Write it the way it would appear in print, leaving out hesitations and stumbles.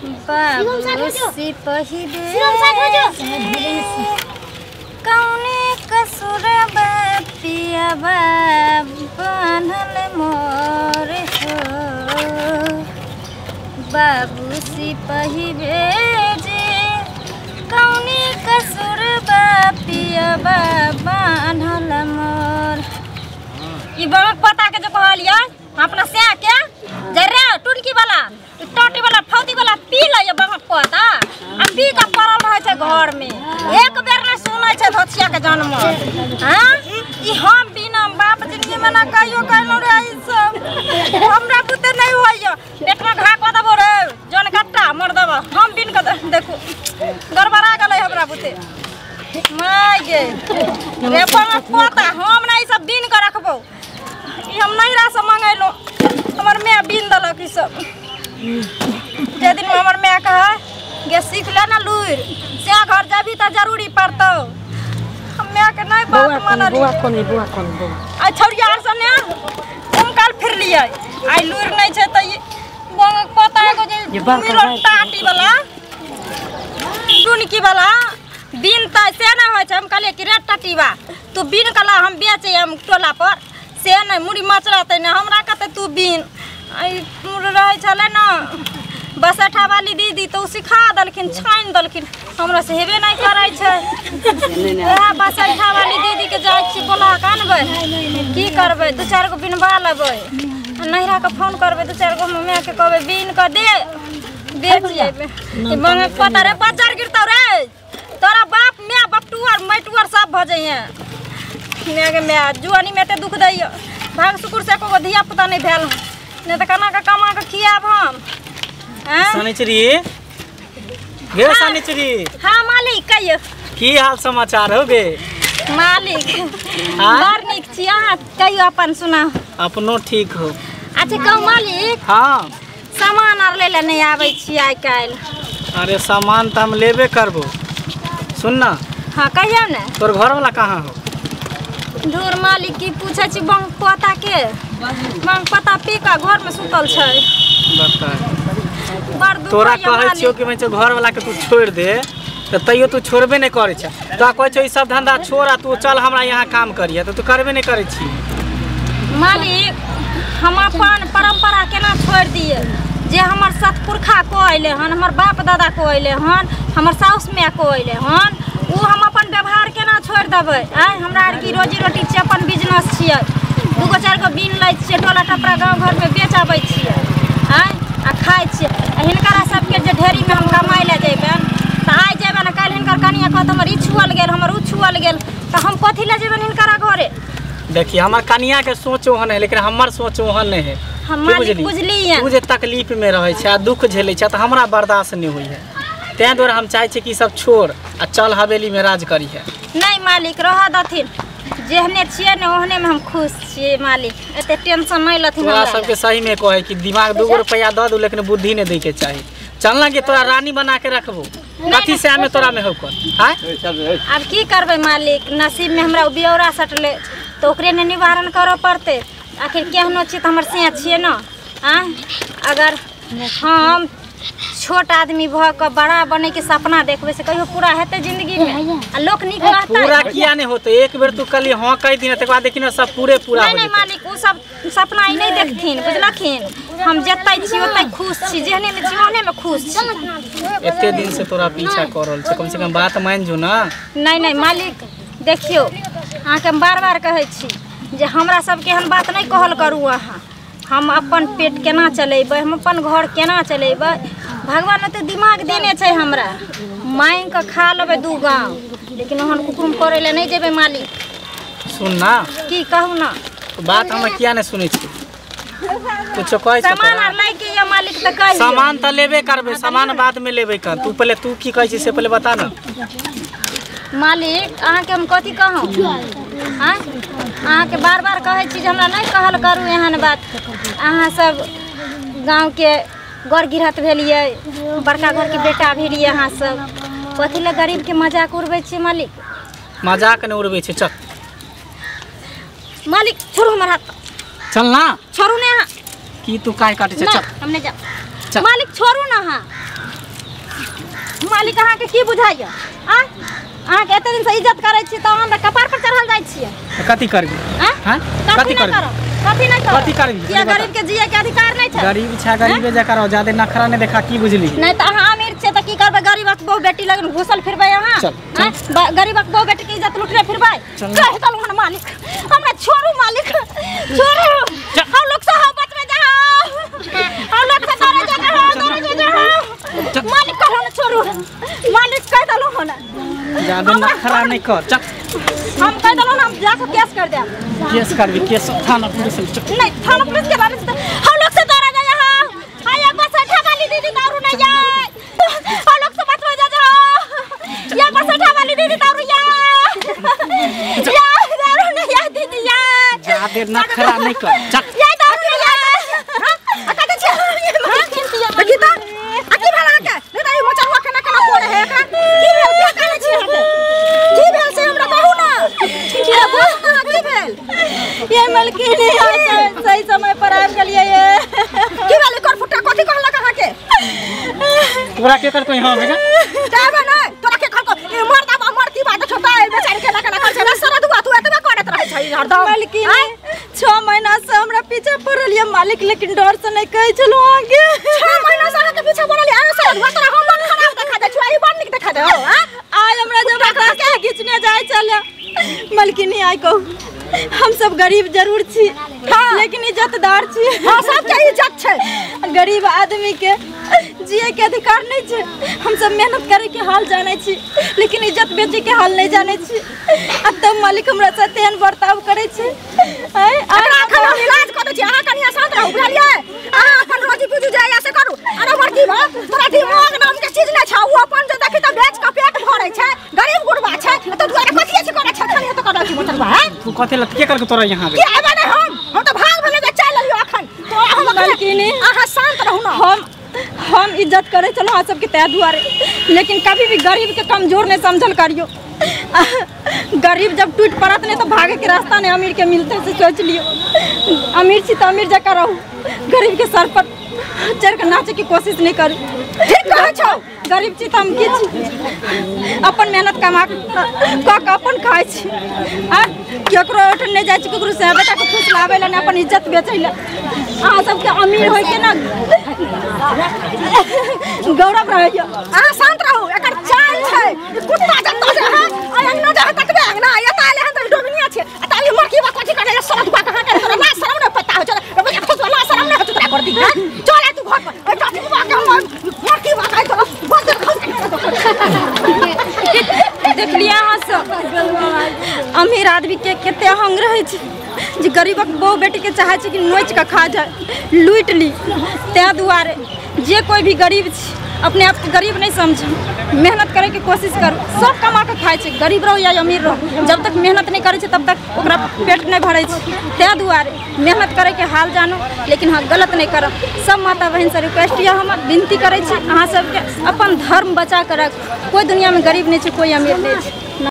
बाबू सिपही कौने कसूर पियाबा बान्हल मोर हो। बाबू सिपही भेजे कौने कसूर पियाबा बान्हल मोर। ई बाबा पता के जो कहलियै अपना से के जरा टुनकी वाला टोटी वाला फौती वाला पी ले ये बाबा पता आ पी के पड़ल रहै छै घर में, एक बेर ना सुनै छै धोछिया के जन्म। हां ई हम बिना बाप जिंदगी में ना कहियो कहलो रे, ई सब हमरा बुते नहीं होइयो। पेट में घा क देबो रे जन गट्टा मर देबो हम बिन के देखू गड़बड़ा गेलै हमरा बुते। My गे रे बाबा पता हम ना ई सब बिन के रखबो, ई हम नहिरा से मंगैलो, हमर my बिन देलक ई सब। जे दिन हमर my कहे गे सीख ले ना लुरि से घर जाबी त जरूरी पड़तौ, हम my के नहीं बात मानली। बुआ कोन बुआ कोन बुआ आ छौरिया आर से ने हम काल फिरलियै आइ लुरि नहीं छै त ई पता एगो जे मिलल टाटी वाला डुनकी वाला बिन त से ना होइ छै। हम कहलियै कि रे टाटीबा तू बिन कला हम बेचे हम टोला पर से नहीं मुड़ी मचरतै ने हमरा कहतै तू बिन। रहै छलै ने बसठा वाली दीदी तो सिखा देलखिन छानि देलखिन, हमरा से हेबे नहीं करै छै। वएह बसठा वाली दीदी के जाइ छी बोला के अनबै, की करबै दू चारि गो बिनबा लेबै, नैहरा के फोन करबै दू चारि गो माय के कहबै बिन के दे बेच अयबै। मंगक पता रे बजार गिरतौ रे तोरा बाप my बपटुअर मैटुअर सब भऽ जइहे। My के my जुआनी में एते दुख दैया, भाग शुक्र से एको गो धिया पुता नहीं भेल, नहीं तो केना के कमा के खियाब हम। शनिचरी गे शनिचरी। हाँ मालिक कहियो की हाल समाचार हो गे मालिक? बड़ नीक छी, अहाँ कहियो अपन सुनाउ। अपनो ठीक हो। अच्छा कहू मालिक। हाँ सामान आर लै लए नहीं आबै छी आइ काल्हि? अरे सामान तऽ हम लेबे करबो। सुन ना। हाँ कहियो ने। तोर घर वाला कहाँ हो? धूर मालिक की पूछै छी बंग पता के, बंग पता पी के घर में सुतल छै। बता बड़ दुख तोरा कहै छियौ कि मैं घर वाला के तू छोड़ दे त तैयो तू छोड़बे नहीं करै छ। तोरा कहै छौ ई सब धंधा छोड़ आ तू चल हमरा यहाँ काम करिहे त तू करबे नहीं करै छी। मालिक हम अपन परंपरा केना छोड़ दिए जे हमर सतपुरखा को अइले हन, हमर बाप दादा को अइले हन, हमर साउस my को अइले हन, उ हम अपन व्यवहार केना छोड़ देबै? आइ हमरा आर की रोजी रोटी छियै, अपन बिजनेस छियै, दू गो चारि गो बिन लै छियै, टोला टपरा गाँव घरमे बेच आबै छियै आइ आ खाइ छियै। आ हिनकरा सबके जे ढेरीमे हम कमाइ लए जैबनि तऽ आइ जेबनि काल्हि हिनकर कनिया कहत हमर ई छुअल गेल हमर उ छुअल गेल, तऽ हम कथी लए जेबनि हिनकरा घरे? देखिए हमर कनिया के सोच ओहन है लेकिन हमर सोच ओहन नहीं है। हम मालिक बुझलियै तू जे तकलीफ में रहै छै आ दुख झेलै छै तऽ हमरा बर्दाश्त नहीं होइ है, तें दुआरे हम चाहै छियै कि सब छोड़ आ चल हवेली में राज करी है। नहीं मालिक रह दथिन, जेहने छियै ने ओहने में हम खुश छियै मालिक, एते टेंशन नहीं लथिन। तोरा सबके सही में कहै कि दिमाग दू गो रुपया दऽ दू लेकिन बुद्धि नहीं दै के चाही। चल ना कि तोरा रानी बना के रखबो कथी से हमें तोरा में हो कर। हां अब की करबै मालिक, नसीब में हमरा बियौरा सटले तो ओकरे ने निवारण करऽ पड़तै। आखिर केहनो छियै तऽ हमर से छियै न। आँ अगर हम छोट आदमी भऽ कऽ बड़ा बने के सपना देखबै से कहियो पूरा हेतै जिंदगी में? आ लोक नीक रहतै? पूरा किया नहीं होतै, एक बेर तू कहली हाँ कहि दिना तकर बाद देखी ना सब पूरे पूरा हो नहीं जेतै। नहीं मालिक उ सब सपना ई नहीं देखथिन बुझलखिन, हम जतै छी ओतै खुश छी, जेहने में छी ओहने में खुश छी। एते दिन से तोरा पीछा कर रहल छै, कम से कम बात मान जो ना। नहीं नहीं मालिक देखियौ अहाँके हम बार बार कहै छी जे हमरा सबके एहन बात नहीं कहल करू अहाँ। हम अपन पेट केना चलेबै, हम अपन घर केना चलेबै, भगवान ओते दिमाग देने छै हमरा, मांगि कऽ खा लेबै दू गाँव लेकिन ओहन कुकुम करै लए नहीं जेबै मालिक। सुन ना। की कहू ना। बात हमरा किया नहीं सुनै छी? कुछो कहै छै सामान आर लै के ये मालिक तऽ कहियौ। सामान तऽ लेबे करबै, सामान बाद में लेबै कर, तू पहले तू की कहै छी से पहले बता ना। मालिक अहाँके हम कथी कहूँ? आँय अहाँके बार बार कहै छी जे हमरा नहीं कहल करू एहन बात। अहाँ सब गाँवके गौर गिरहत भेलियै, बड़का घरके बेटा भेलियै, अहाँ सब कथी लए गरीबके मजाक उड़बै छियै मालिक? मजाक नहीं उड़बै छै। चल मालिक छोड़ू हमर हाथ। चल ना। छोड़ू ने अहाँ। की तू काहे काटै छै? चल हम नहीं जाब। मालिक छोड़ू ना अहाँ। मालिक अहाँ के की बुझाइया आ अहाँ के एते दिन से इज्जत करै छी त हमरा कपार पर चढ़ल जाइ छियै कथि करबी हां कथि करबी कथि नहीं करब कथि करबी किया गरीब के जिए के अधिकार नहीं छै गरीब छै गरीबे जकर हो ज्यादा नखरा नहीं देखा की बुझली नहीं त अहाँ अमीर छै त की करबै गरीबक बहु बेटी लगन घुसल फिरबै अहाँ गरीबक बहु बेटी के इज्जत लुटने फिरबै कह देलहुँ हन मालिक हमरा छोड़ू मालिक छोड़ू हम लोग से हम बचबै जाओ हम लोग से डरे जाओ डरे जाओ मालिक कहलो न छोड़ू मालिक कह देलहुँ हन ज्यादा नखरा नहीं कर चल हम कह देलहुँ हम जाके केस कर देब केस करबी केस थाना पुलिस नहीं थाना पुलिस के बारे में हम लोग से डरा जाए हां हां एक बार सठा वाली दीदी दारू नहीं जाए हम लोग से बचवा जा जाओ या बस सठा वाली दीदी दारू या या दारू नहीं या दीदी या ज्यादा नखरा नहीं कर चल या दारू या हां आ कते छै देखी त आ की भेल अहाँ के नहीं त ई मोचरुआ केना केना कोड़े है एकरा की भेल की कहै छी अहाँ के की भेल से हमरा कहू ना अरे बोल ना की भेल ये मलकिनी सही समय पर आबि गेलियै ये की भेल एकर फुट्टा कथि कहलक अहाँ के तोरा के कर कोई हां बेटा जाबे नै तोरा के कहलको ए मर्दा बा मर्दी बा देखो त ए बेचारी केना केना करै छै ना सरदुआ तू एतबे करैत रहै छै हरदम मलकिनी 6 महीना से हमरा पीछे पड़ल ये मालिक लेकिन डर से नहीं कहै छलहुँ अहाँके 6 महीना से अहाँ के पीछे पड़ल ये सरदुआ तोरा हम बड़ खराब देखा दे छु ई बड़ नीक देखा दे हो हां आज हमरा जबरदस्ती घिचने जाय छले मलकिनी आइ कहू हम सब गरीब जरूर छी लेकिन इज्जतदार छी हां सबके इज्जत छै गरीब आदमी के जिए के अधिकार नहीं छै हम सब मेहनत करे के हाल जानै छी लेकिन इज्जत बेचे के हाल नहीं जानै छी आ तब मालिक हमरा साथ एहन बर्ताव करै छै आइ अखन हम इलाज कऽ दै छी अहाँ कनिया शांत रहू बुझलियै अहाँ अपन रोजी पूजी जाय से करू अरे मर्दी बा तोरा दिमाग नाम के चीज नै छै उ अपन जे देखी त बेच के पेट भरै छै गरीब गुरबा छै त दुआरे कथि छै करै छै खाली त करै छै मोटरबा हैं तू कथि लत के कर के तोरा यहां के आबे नै हम त भाग भेलै जे चल लेलियो अखन तो हम मलकिनी अहाँ शांत रहू ना हम इज्जत करै छलहुँ अहाँ सबके तै दुआरे लेकिन कभी भी गरीब के कमजोर नहीं समझल करियो गरीब जब टूट पड़त नहीं तो भागे के रास्ता नहीं अमीर के मिलते से सोच लियो अमीर छी तो अमीर जकाँ रहू गरीब के सर पर चढ़ के नाचे के कोशिश नहीं करू ठीक कहै छौ गरीब छी तो हम की छी अपन मेहनत कमा कऽ के अपन खाइ छी आ केकरो ओठन नहीं जाइ छी केकरो से बेटाके खुश लाबै लए नहि अपन इज्जत बेचै लए अहाँ सबके अमीर होइके ना गौरव रहैया अहाँ शांत रहू एकर चाल छै ई कुत्ता जत्ता जे है आ अंगना जे है ततबे अंगना एता आएले हन त डोमिनिया छै आ ताली मरकी बा कथि करे सरद बा कहाँ करे तोरा ना शरम नै पता हो चल रे खुश ना शरम नै हो तोरा कर दी हां चल आ तू घर पर ए चाची बा के हम मरकी बा काय तोरा बंद देखलियै अहाँ सब अमीर आदमी के कते अहंग रहै छै जे गरीबक बहु बेटी के चाहै छै कि नोचि कऽ खा जाय लूटि ली तैं दुआरे जे कोई भी गरीब छै अपने आप के गरीब नहीं समझू मेहनत करे के कोशिश करू सब कमा के खाइ छै गरीब रहो या अमीर रहो जब तक मेहनत नहीं करै छै तब तक ओकरा पेट नहीं भरै छै तैं दुआरे मेहनत करे के हाल जानू लेकिन हाँ गलत नहीं करब सब माता बहन से रिक्वेस्ट यऽ हमर विनती करै छी अहाँ सबके अपन धर्म बचा के राखू कोई दुनिया में गरीब नहीं छै कोई अमीर नहीं छै।